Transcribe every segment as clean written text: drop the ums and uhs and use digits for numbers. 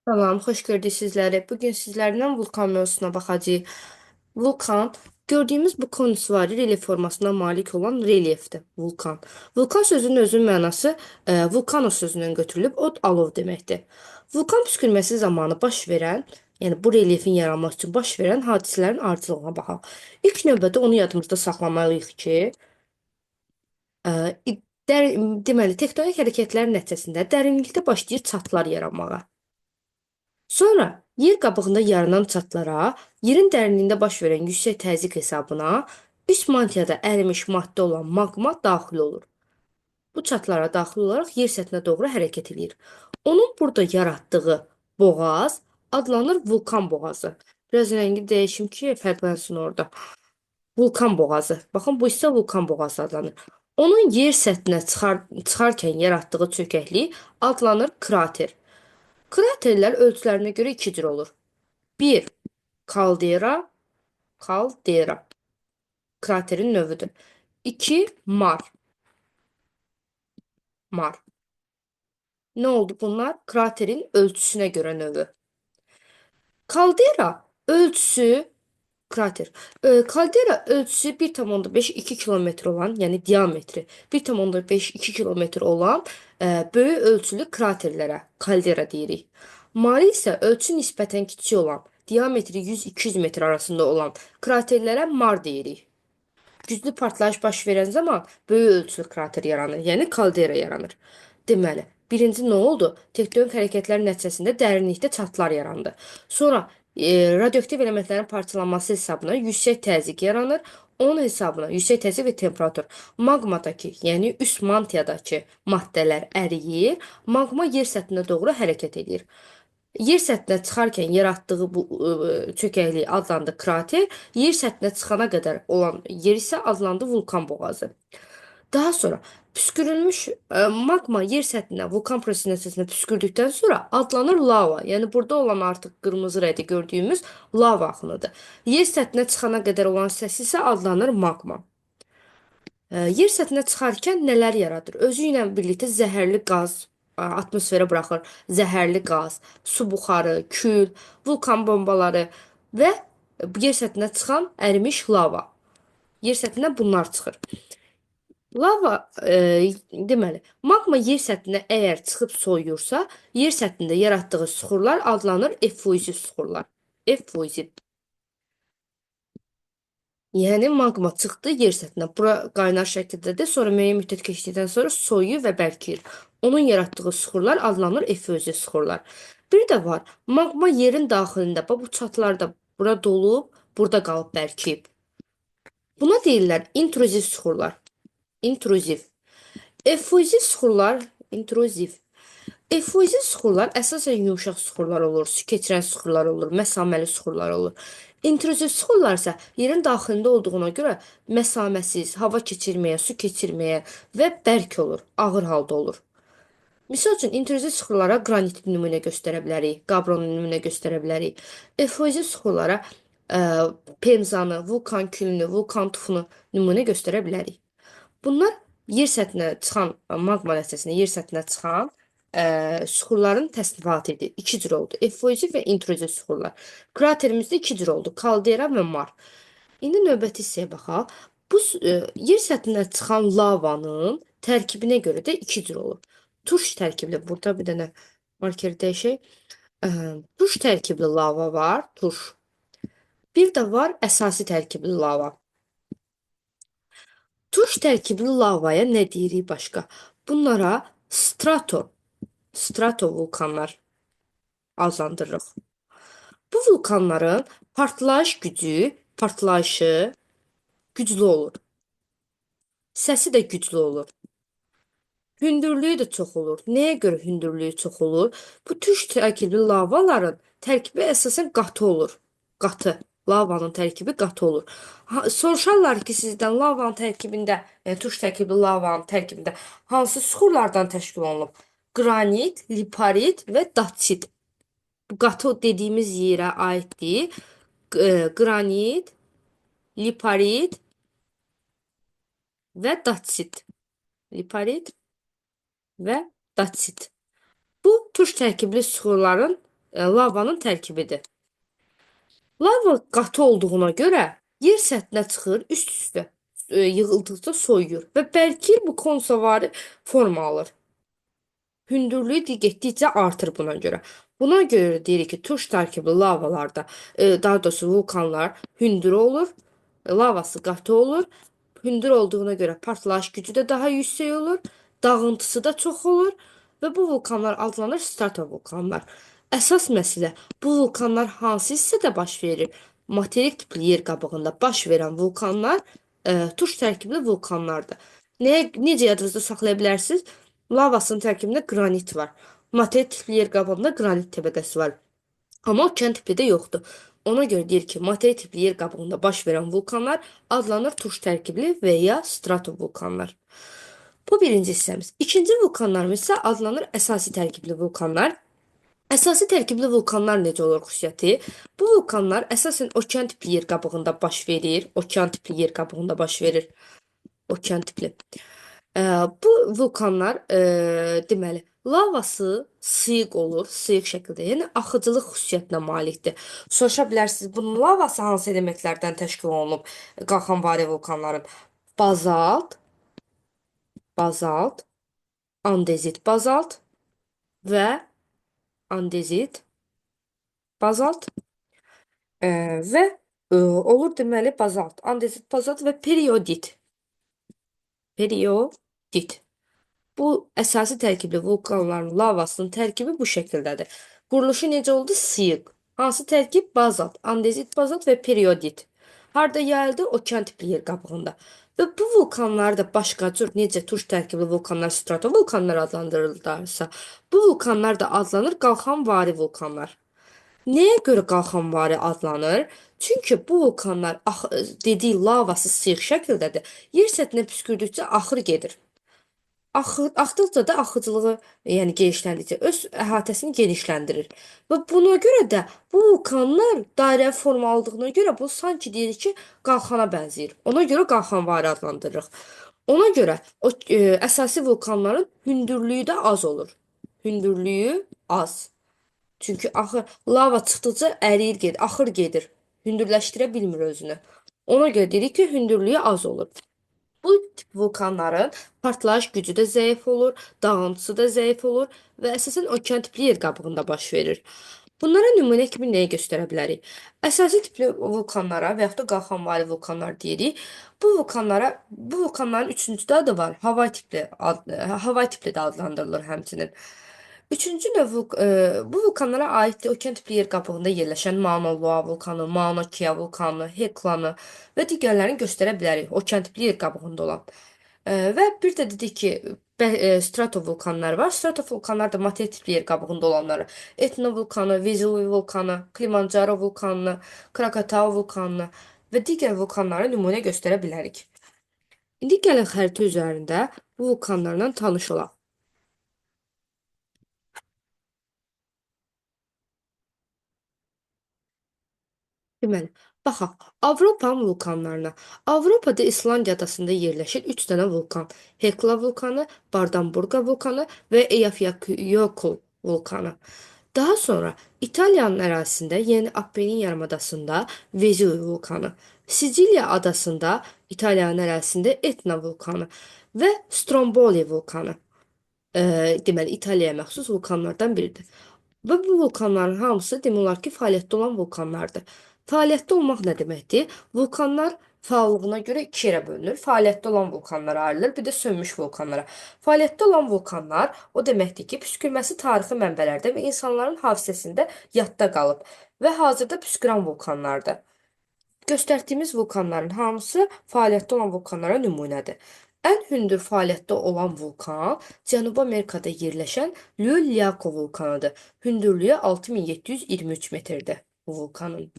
Salam, xoş gördük sizləri. Bugün sizlərlə vulkan mövzusuna baxacağıq. Vulkan, gördüyümüz bu konusvari relyef formasına malik olan relyefdir. Vulkan. Vulkan sözünün özünün mənası vulkanos sözündən götürülüb, od alov deməkdir. Vulkan püskürməsi zamanı baş verən, yəni bu relyefin yaranması üçün baş verən hadisələrin ardıcıllığına baxaq. İlk növbədə onu yadımızda saxlamalıyıq ki, e, deməli, tektonik hərəkətlərin nəticəsində dərinlikdə başlayır çatlar yaranmağa. Sonra yer qabığında yaranan çatlara, yerin dərinliyində baş verən yüksək təzyiq hesabına üst mantiyada ərimiş maddə olan maqma daxil olur. Bu çatlara daxil olaraq yer səthinə doğru hərəkət eləyir. Onun burada yaratdığı boğaz adlanır vulkan boğazı. Biraz rəngi dəyişim ki, fərqlənsin orada. Vulkan boğazı. Baxın, bu hissə vulkan boğazı adlanır. Onun yer səthinə çıxarkən yaratdığı çökəklik adlanır krater. Kraterlər ölçülərinə görə iki cür olur. Bir, kaldera, kaldera. Kraterin növüdür. İki, mar. Mar. Nə oldu bunlar? Kraterin ölçüsünə görə növü. Kaldera ölçüsü krater. Kaldera ölçüsü 1,5-2 kilometr olan, yəni diametri 1,5-2 kilometr olan böyük ölçülü kraterlərə kaldera deyirik. Mari isə ölçü nisbətən kiçik olan, diametri 100-200 metr arasında olan kraterlərə mar deyirik. Güclü partlayış baş verən zaman böyük ölçülü krater yaranır, yəni kaldera yaranır. Deməli, birinci nə oldu? Tektonik hərəkətlər nəticəsində dərinlikdə çatlar yarandı. Sonra radioaktiv elementlərin parçalanması hesabına yüksək təzyiq yaranır. Onun hesabına yüksək təzyiq və temperatur maqmadakı, yəni üst mantiyadakı maddələr əriyir, maqma yer səthinə doğru hərəkət edir. Yer səthinə çıxarkən yaratdığı bu çökəklik adlandı krater, yer səthinə çıxana qədər olan yer isə adlandı vulkan boğazı. Daha sonra püskürülmüş maqma yer səthinə vulkan prosesi nəticəsində püskürdükdən sonra adlanır lava. Yəni burada olan artıq qırmızı rəngdə gördüyümüz lava axınıdır. Yer səthinə çıxana qədər olan hissəsi isə adlanır maqma. Yer səthinə çıxarkən nələr yaradır? Özü ilə birlikdə zəhərli qaz atmosferə buraxır. Zəhərli qaz, su buxarı, kül, vulkan bombaları və yer səthinə çıxan ərimiş lava. Yer səthinə bunlar çıxır. Lava, deməli, maqma yer səthinə əgər çıxıb soyuyursa, yer səthində yaratdığı süxurlar adlanır effuziv süxurlar. Effuziv. Yəni maqma çıxdı yer səthinə. Bura qaynar şəkildədir. Sonra müəyyən müddət keçdikdən sonra soyuyur və bərkiyir. Onun yaratdığı süxurlar adlanır effuziv süxurlar. Bir də var, maqma yerin daxilində, bax bu çatlarda bura dolub, burada qalıb bərkiyib. Buna deyirlər intruziv süxurlar. İntruziv. Effuziv süxurlar, intruziv. Effuziv süxurlar əsasən yumşaq süxurlar olur, su keçirən süxurlar olur, məsaməli süxurlar olur. İntruziv süxurlar isə yerin daxilində olduğuna görə məsaməsiz, hava keçirməyə, su keçirməyə və bərk olur, ağır halda olur. Misal üçün, intruziv süxurlara qranit nümunə göstərə bilərik, qabronu nümunə göstərə bilərik. Effuziv süxurlara pemzanı, vulkan külünü, vulkan tufunu nümunə göstərə bilərik. Bunlar yer səthinə çıxan, maqma nəticəsində yer səthinə çıxan süxurların təsnifatı idi. İki cür oldu. Effuziv və intruziv süxurlar. Kraterimizdə iki cür oldu. Kaldera və mar. İndi növbəti hissəyə baxaq. Bu yer səthinə çıxan lavanın tərkibinə görə də iki cür olur. Turş tərkibli, burada bir dənə markeri dəyişək. Turş tərkibli lava var, turş. Bir də var əsasi tərkibli lava. Turş tərkibli lavaya nə deyirik başqa? Bunlara strato vulkanlar adlandırırıq. Bu vulkanların partlayış gücü, partlayışı güclü olur. Səsi də güclü olur. Hündürlüyü də çox olur. Nəyə görə hündürlüyü çox olur? Bu turş tərkibli lavaların tərkibi əsasən qatı olur. Qatı. Lavanın tərkibi qatı olur. Ha, soruşarlar ki, sizdən lavanın tərkibində, yəni turş tərkibli lavanın tərkibində hansı süxurlardan təşkil olunub? Qranit, liparit və datsit. Bu qatı dediyimiz yerə aiddir. Qranit, liparit və datsit. Liparit və datsit. Bu turş tərkibli süxurların Lavanın tərkibidir. Lava qatı olduğuna görə yer səthinə çıxır, üst-üstə yığıldıqca soyuyur və bərkiyir, bu konsavari forma alır. Hündürlüyü getdikcə artır buna görə. Buna görə deyirik ki, turş tərkibli lavalarda, daha doğrusu vulkanlar hündür olur, lavası qatı olur. Hündür olduğuna görə partlayış gücü də daha yüksək olur, dağıntısı da çox olur və bu vulkanlar adlanır stratovulkanlar. Əsas məsələ, bu vulkanlar hansı hissədə baş verir? Materik tipli yer qabığında baş verən vulkanlar turş tərkibli vulkanlardır. Necə yadınızda saxlaya bilərsiniz? Lavasının tərkibində qranit var. Materik tipli yer qabığında qranit təbəqəsi var. Amma okean tipli də yoxdur. Ona görə deyir ki, materik tipli yer qabığında baş verən vulkanlar adlanır turş tərkibli və ya stratovulkanlar. Bu birinci hissəmiz. İkinci vulkanlarımız isə adlanır əsasi tərkibli vulkanlar. Əsasi tərkibli vulkanlar necə olur xüsusiyyəti? Bu vulkanlar əsasən okean tipli yer qabığında baş verir. Okean tipli yer qabığında baş verir. Okean tipli. Bu vulkanlar deməli lavası sıyıq olur, sıyıq şəkildə, yəni axıcılıq xüsusiyyətinə malikdir. Soruşa bilərsiniz, bunun lavası hansı elementlərdən təşkil olunub qalxanvari vulkanların? Bazalt, bazalt, andezit bazalt və andezit bazalt və olur deməli bazalt, andezit bazalt və periodit. Periodit. Bu əsasi tərkibli vulkanların lavasının tərkibi bu şəkildədir. Quruluşu necə oldu? Sıyıq. Hansı tərkib? Bazalt, andezit bazalt və periodit. Harda yayıldı? Okean tipli yer qabığında. Və bu vulkanlar da başqa cür necə turş tərkibli vulkanlar stratovulkanlar adlandırılırsa, bu vulkanlar da adlanır qalxanvari vulkanlar. Nəyə görə qalxanvari adlanır? Çünki bu vulkanlar dediyi lavası sıyıq şəkildədir. Yer səthinə püskürdükcə axır gedir. Axdıqca da axıcılığı, yəni genişləndikcə öz əhatəsini genişləndirir. Və buna görə də bu vulkanlar dairəvi forma aldığına görə bu sanki deyirik ki, qalxana bənzəyir. Ona görə qalxanvari adlandırırıq. Ona görə o əsasi vulkanların hündürlüyü də az olur. Hündürlüyü az. Çünki axı lava çıxdıqca əriyir gedir, axır gedir. Hündürləşdirə bilmir özünü. Ona görə deyirik ki, hündürlüyü az olur. Bu tip vulkanların partlayış gücü də zəif olur, dağıntısı da zəif olur və əsasən okean tipli yer qabığında baş verir. Bunlara nümunə kimi nəyi göstərə bilərik? Əsasi tipli vulkanlara və yaxud da qalxanvari vulkanlar deyirik. Bu vulkanların üçüncü də adı var. Havay tipli də adlandırılır həmçinin. Üçüncü növ bu vulkanlara aiddir okean tipli yer qabığında yerləşən Mauna Loa vulkanı, Mauna Kea vulkanı, Heklanı və digərlərini göstərə bilərik. Okean tipli yer qabığında olan. Və bir də dedik ki, stratovulkanlar var. Stratovulkanlar da materik tipli yer qabığında olanları. Etna vulkanı, Vezuvi vulkanı, Kilimanjaro vulkanı, Krakatau vulkanı və digər vulkanlara nümunə göstərə bilərik. İndi gəlin xəritə üzərində bu vulkanlarla tanış olaq. Deməli, baxaq Avropanın vulkanlarına. Avropada İslandiya adasında yerləşir 3 dənə vulkan. Hekla vulkanı, Bardamburga vulkanı və Eyjafjallajökull vulkanı. Daha sonra İtaliyanın ərazisində, yəni Appenin yarımadasında Vezuvi vulkanı, Siciliya adasında İtaliyanın ərazisində Etna vulkanı və Stromboli vulkanı. Deməli İtaliyaya məxsus vulkanlardan biridir. Və bu vulkanların hamısı demək olar ki, fəaliyyətdə olan vulkanlardır. Fəaliyyətdə olmaq nə deməkdir? Vulkanlar fəallığına görə iki yerə bölünür. Fəaliyyətdə olan vulkanlara ayrılır, bir də sönmüş vulkanlara. Fəaliyyətdə olan vulkanlar o deməkdir ki, püskürməsi tarixi mənbələrdə və insanların hafizəsində yadda qalıb və hazırda püskürən vulkanlardır. Göstərdiyimiz vulkanların hamısı fəaliyyətdə olan vulkanlara nümunədir. Ən hündür fəaliyyətdə olan vulkan Cənubi Amerikada yerləşən Lyuliako vulkanıdır. Hündürlüyü 6723 metrdir bu vulkanın.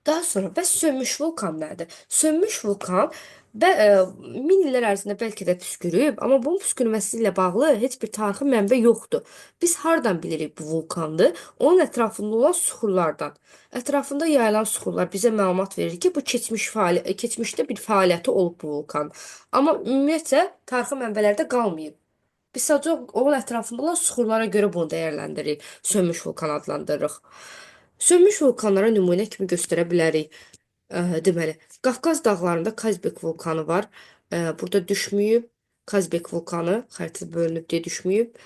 Daha sonra bəs sönmüş vulkan nədir? Sönmüş vulkan min illər ərzində bəlkə də püskürüb, amma bunun püskürməsi ilə bağlı heç bir tarixi mənbə yoxdur. Biz hardan bilirik bu vulkandır? Onun ətrafında olan suxurlardan. Ətrafında yayılan suxurlar bizə məlumat verir ki, bu keçmişdə bir fəaliyyəti olub bu vulkan. Amma ümumiyyətcə tarixi mənbələrdə qalmayıb. Biz sadəcə onun ətrafında olan suxurlara görə bunu dəyərləndiririk. Sönmüş vulkan adlandırırıq. Sönmüş vulkanlara nümunə kimi göstərə bilərik. Deməli, Qafqaz dağlarında Kazbek vulkanı var. Burada düşməyib. Kazbek vulkanı xəritədə bölünüb deyə düşməyib.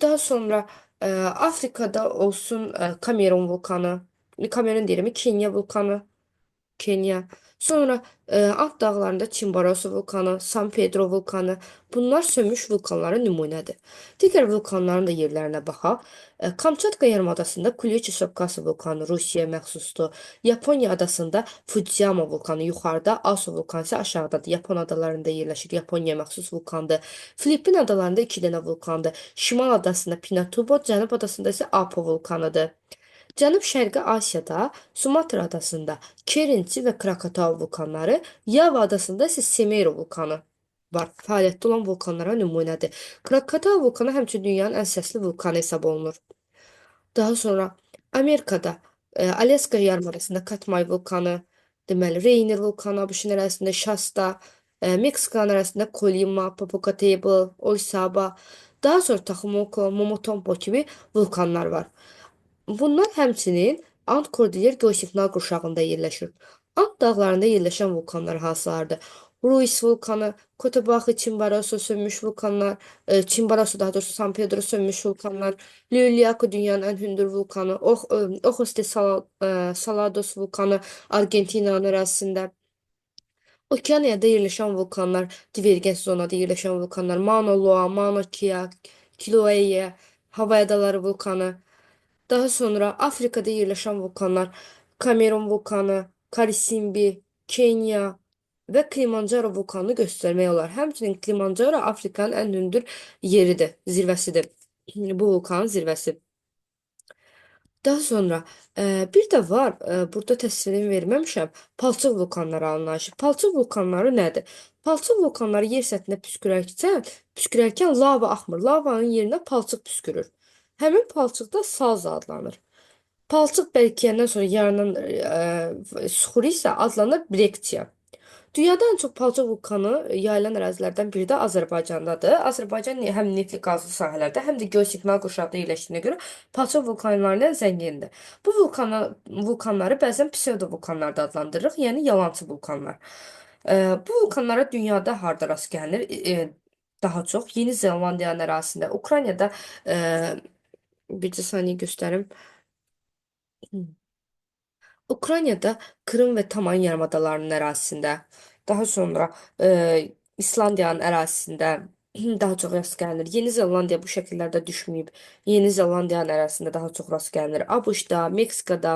Daha sonra Afrikada olsun Kamerun vulkanı, Kamerun deyirəm, Kenya vulkanı. Kenya. Sonra Ant dağlarında Chimborazo vulkanı, San Pedro vulkanı. Bunlar sönmüş vulkanlara nümunədir. Digər vulkanların da yerlərinə baxaq. Kamçatka yarımadasında Kulüçi sopkası vulkanı Rusiyaya məxsusdur. Yaponiya adasında Fujiyama vulkanı yuxarıda, Aso vulkanı isə aşağıdadır. Yapon adalarında yerləşir. Yaponiyaya məxsus vulkandır. Filippin adalarında 2 dənə vulkandır. Şimal adasında Pinatubo, Cənub adasında isə Apo vulkanıdır. Cənub-Şərqi Asiyada Sumatra adasında Kerinci və Krakatau vulkanları, Yava adasında isə Semeru vulkanı var. Fəaliyyətdə olan vulkanlara nümunədir. Krakatau vulkanı həmçinin dünyanın ən səsli vulkanı hesab olunur. Daha sonra Amerikada Alyaska yarımadasında Katmay vulkanı, deməli Rainier vulkanı, ABŞ-ın ərazisində Shasta, Meksikanın ərazisində Colima, Popocatépetl, Orizaba, daha sonra Tajumulco, Momotombo kimi vulkanlar var. Bunlar həmçinin Ant Kordilyer geosinklinal qurşağında yerləşir. Ant dağlarında yerləşən vulkanlar hansılardır? Ruiz vulkanı, Cotopaxi, Chimborazo sönmüş vulkanlar, Chimborazo daha doğrusu San Pedro sönmüş vulkanlar, Llullaillaco dünyanın ən hündür vulkanı, Ojos de Salados vulkanı Argentinanın ərazisində. Okeaniyada yerləşən vulkanlar, divergent zonada yerləşən vulkanlar, Mauna Loa, Mauna Kea, Kilauea, Havay adaları vulkanı. Daha sonra Afrikada yerləşən vulkanlar Kamerun vulkanı, Karisimbi, Kenya və Kilimanjaro vulkanını göstərmək olar. Həmçinin Kilimanjaro Afrikanın ən hündür yeridir, zirvəsidir. Bu vulkanın zirvəsi. Daha sonra bir də var, burada təsvirini verməmişəm. Palçıq vulkanları anlayışı. Palçıq vulkanları nədir? Palçıq vulkanları yer səthində püskürərkən lava axmır. Lavanın yerinə palçıq püskürür. Həmin palçıq da salza adlanır. Palçıq bərkiyəndən sonra yaranan suxur isə adlanır breksiya. Dünyada ən çox palçıq vulkanı yayılan ərazilərdən biri də Azərbaycandadır. Azərbaycan həm neftli qazlı sahələrdə, həm də geosinklinal qurşaqda yerləşdiyinə görə palçıq vulkanları ilə zəngindir. Bu vulkanları bəzən psevdo vulkanlar da adlandırırıq, yəni yalançı vulkanlar. Bu vulkanlara dünyada harda rast gəlinir? Daha çox Yeni Zelandiyanın ərazisində, Ukraynada bircə saniyə göstərim. Ukraynada Krım və Taman yarımadalarının ərazisində, daha sonra İslandiyanın ərazisində daha çox rast gəlinir. Yeni Zelandiya bu şəkillərdə düşməyib. Yeni Zelandiyanın ərazisində daha çox rast gəlinir. ABŞ-da, Meksikada,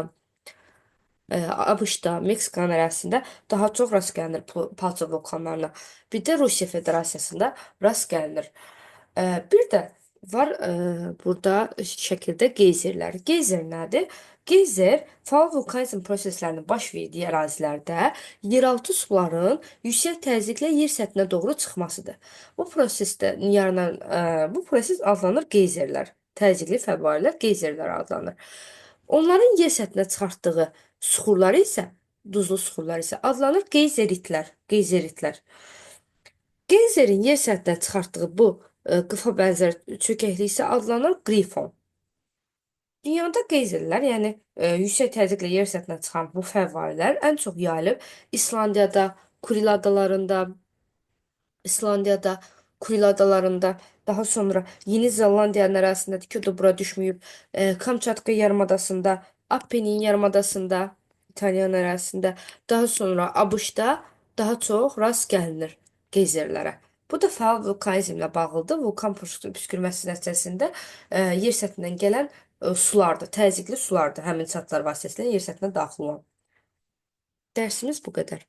ABŞ-da, Meksikanın ərazisində daha çox rast gəlinir palçıq vulkanlarına. Bir də Rusiya Federasiyasında rast gəlinir. Bir də var burada şəkildə geyzerlər. Geyzer nədir? Geyzer faal vulkanizm proseslərinin baş verdiyi ərazilərdə yeraltı suların yüksək təzyiqlə yer səthinə doğru çıxmasıdır. Bu prosesdə yaranan bu proses adlanır geyzerlər. Təzyiqli fəvvarələr geyzerlər adlanır. Onların yer səthinə çıxartdığı suxurları isə, duzlu suxurlar isə adlanır geyzeritlər. Geyzeritlər. Geyzerin yer səthinə çıxartdığı bu qıfa bənzər çökəklik isə adlanır qrifon. Dünyada geyzerlər, yəni yüksək təzyiqlə yer səthinə çıxan bu fəvvarələr ən çox yayılıb İslandiyada, Kuril adalarında, İslandiyada, Kuril adalarında, daha sonra Yeni Zelandiyanın ərazisindədir ki, o da bura düşməyib. Kamçatka yarımadasında, Appenin yarımadasında, İtalyan ərazisində, daha sonra ABŞ-da daha çox rast gəlinir geyzerlərə. Bu da faal vulkanizmlə bağlıdır. Vulkan püskürməsi nəticəsində yer səthindən gələn sulardır, təzyiqli sulardır həmin çatlar vasitəsilə yer səthinə daxil olan. Dərsimiz bu qədər.